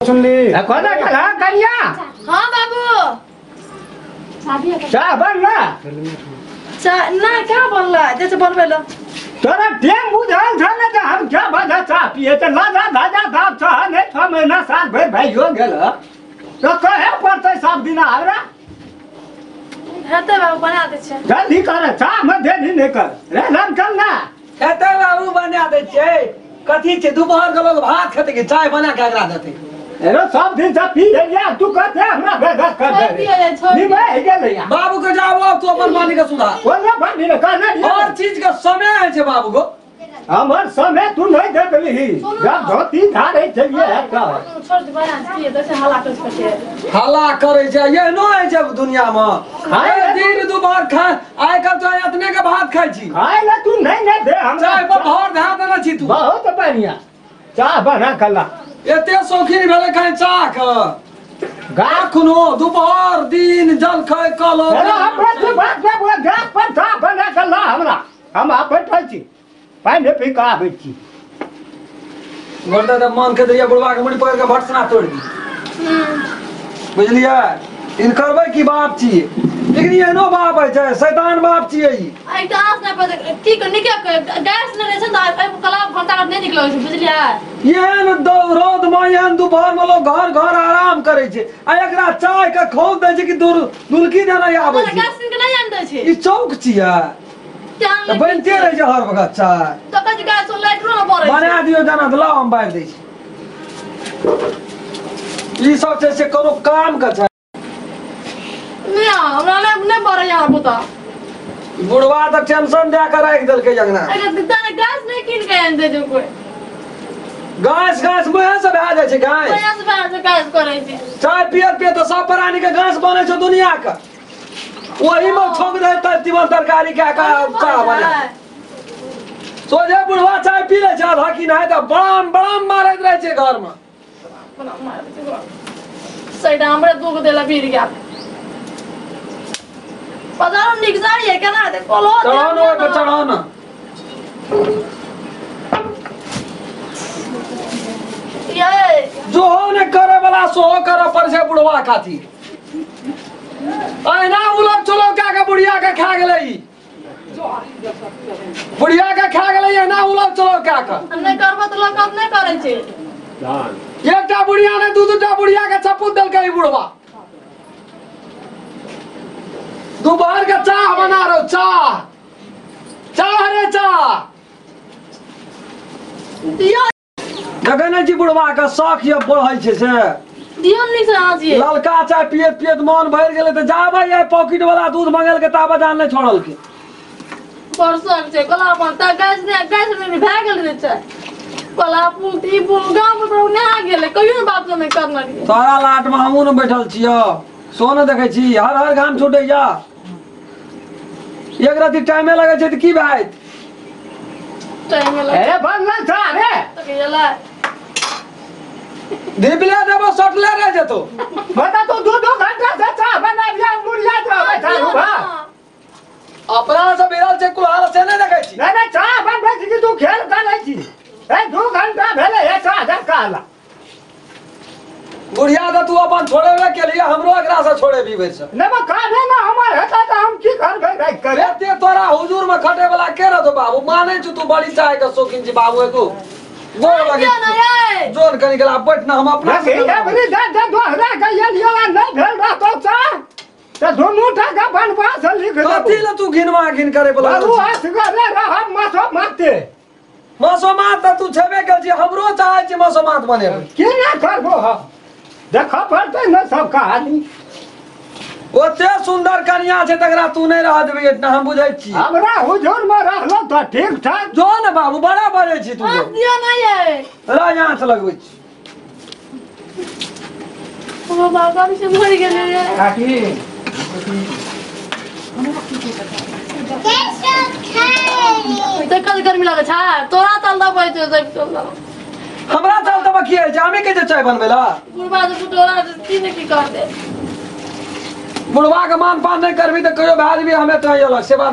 सुनली कोना कला कन्या। हां बाबू चाह बनला चाह ना का बनला जैसे बनबेलो तोरा टेम बुझल छ ने जे हम क्या बजा चाह पिए त लाजा धाजा दाब छ ने 6 महीना साल भरि भाइयो गेल त कहे पड़तै सब दिन हमरा हेतै बाबू बना दै छै जल्दी कर चाह में देरी नै कर रे राम चल ना हेतै बाबू बना दै छै। कथी छै दोपहर के लोग भात खेतै कि चाय बना के एकरा देतै? एरो सब दिन से पी लिया तू कहते हमरा बेघर कर दे नी भाई गेलै बाबू के जाओ अब तू अपन पानी के सुधार कोना पानी ने कहने हर चीज के समय है छै बाबू को हमर समय तू नहीं दे देली जब धोती धारे चलिए है त छोड़ दे बना दिए दसे हल्ला कर छै हल्ला करे छै एहनो है छै दुनिया में खाए दिन दुपहर खा आइ काल तो एतने के भात खाइ छी खाए ला तू नहीं ने दे हमरा चाय पर भर धा देने छी तू बहुत बढ़िया चाह बना कला एते शौकीन भेलै खाइ चाह के गाखनो दोपहर दिन जल खाइ कलो अरे हमरा से बात ना बोल गैस पर चाह बना कला हमरा हम आ बैठल छी पानि पी के आबै छी गोटा त मन के दैया बुढ़वा के मुड़ी पकड़ के भटसना तोड़ दी बुझलियै इन करबै की बाप छी लेकिन एहनो बाप है छै शैतान बाप छियै ई एक त आस ना पर की के निके गैस ने रहै छै त कला घंटा नहीं निकलै छै बुझलियै। एहन रौद में एहन दोपहर में लोग घर घर आराम करे छै आ एकरा चाय के खौल दै छै कि दुलकी देना आबै छै गैस के नहीं आन दै छै ई चौक छियै त बनते रहै छै हर वक्त चाय त कह गैस लाइटरो न बरै बना दियौ जाना त लाओ हम बारि दै छी। ई सब छै से कोनो काम के छै नहीं हमरा नहीं बरै यार पुता बुढ़वा त टेंशन दे के राखि देलकै जगना अरे दादा गैस नहीं किन के आन दे जो कोई गैस गैस मुँहे से भए जाइ छै गैस मुँहे से भए जाइ गैस करै छै चाय पियत पियत तऽ सब प्राणी के गैस बनै छै दुनिया के ओही में छौंक दे त तीमन तरकारी के का चाह बना सोझे बुढ़वा चाय पी लै छै आधा की नहि तऽ बड़ाम बड़ाम मारैत रहै छै घर में सैडा हमरा दुख देला भीड़ गेल बाजार निक जाइए केना दे कोलो चढ़ाओ न ओइ पर चढ़ाओ न ये जो हो ने करे वाला सो करे पर छै बुढ़वा खातिर अहिना उलट चलो का के बुढ़िया के खा गेलै बुढ़िया के खा गेलै अहिना उलट चलो का के नहि करबो त लोग अब नहि करै छै एकटा बुढ़िया ने दू दूटा बुढ़िया के चप्पू देलकै ई बुढ़वा दोपहर के चाह बना रहो चाह चाह रे चाह दियो देखै नै छी बुढ़वा के शौख ये बढ़ै छै से दियो नी से आज ये ललका चाय पियत पियत मन भरि गेलै त जाबै ये पॉकेट वाला दूध मंगेल के ताबे जान नै छोड़लकै बरसक छै कला अपन त गैस ने गैस में भए गेल रे चाय कला पुती गाम पर नै आ गेलै कहियो ने बात नै करना रहियै तोरा लाट में हमहूँ ने बैठल छियो सो ने देखै छी हर हर घाम छूटैया एक राति टाइमे लगै छै त की भाई टाइमे लगे अरे बनल छ रे त गेलै दिबले देबो सटले रह जेतो बता तू दू दू घंटा से चाह बना दिया मुड़िया जो बैठा हुआ अपना से बिरल छै कुल्हाड़ से नै देखै छी नहीं नहीं चाह बनबै छी कि तू खेल करै छी ए 2 घंटा भेलै हे चाह दे कहला बुढ़िया त तू अपन छोड़ेबे के लिए हमरो एकरा से छोड़ेबी भरि से नहीं मैं काहे ना हमर हेता त हम की करबै राख करे एते तोरा हुजूर में खटे वाला के रहतो बाबू मानै छु तू बड़ी चाय के शौकीन छी बाबू एगो गोर लगे दियो ना ये जोन कनी गेला बैठ ना हम अपना से बरी दे दे दोहरा के लियो नहीं भेल रहतो चाह त दुनू टाका बनवा से लिख देबो कथी ले तू घिनवा घिन करे वाला बाबू असगरे रहब मसो माते मसोमात त तू छेबे केल छी हमरो चाहै छी मसोमात बनेबै की ना करबो हम देख पड़तै न सब कहानी ओते सुंदर कनिया छै तकरा तू नहीं रह देबी एतना हम बुझै छी हमरा हुजूर में रहलो त ठीक ठाक जो ने बाबू बड़ा बजै छी तू जो दियो ना ये ला यहाँ से लगबै छी ओ बाबा भी से मर गेलै रे काकी त कल गर्मी लागै छै तोरा चल दबै छै सब चल दबै हमरा चल दबै की है छै हमे के जे चाय बनबै ला बुढ़वा जे तोरा की ने की कर दे बुढ़वा के मान पान नहीं करबी त कहियो भए जेबी हमे तो अलग से बात।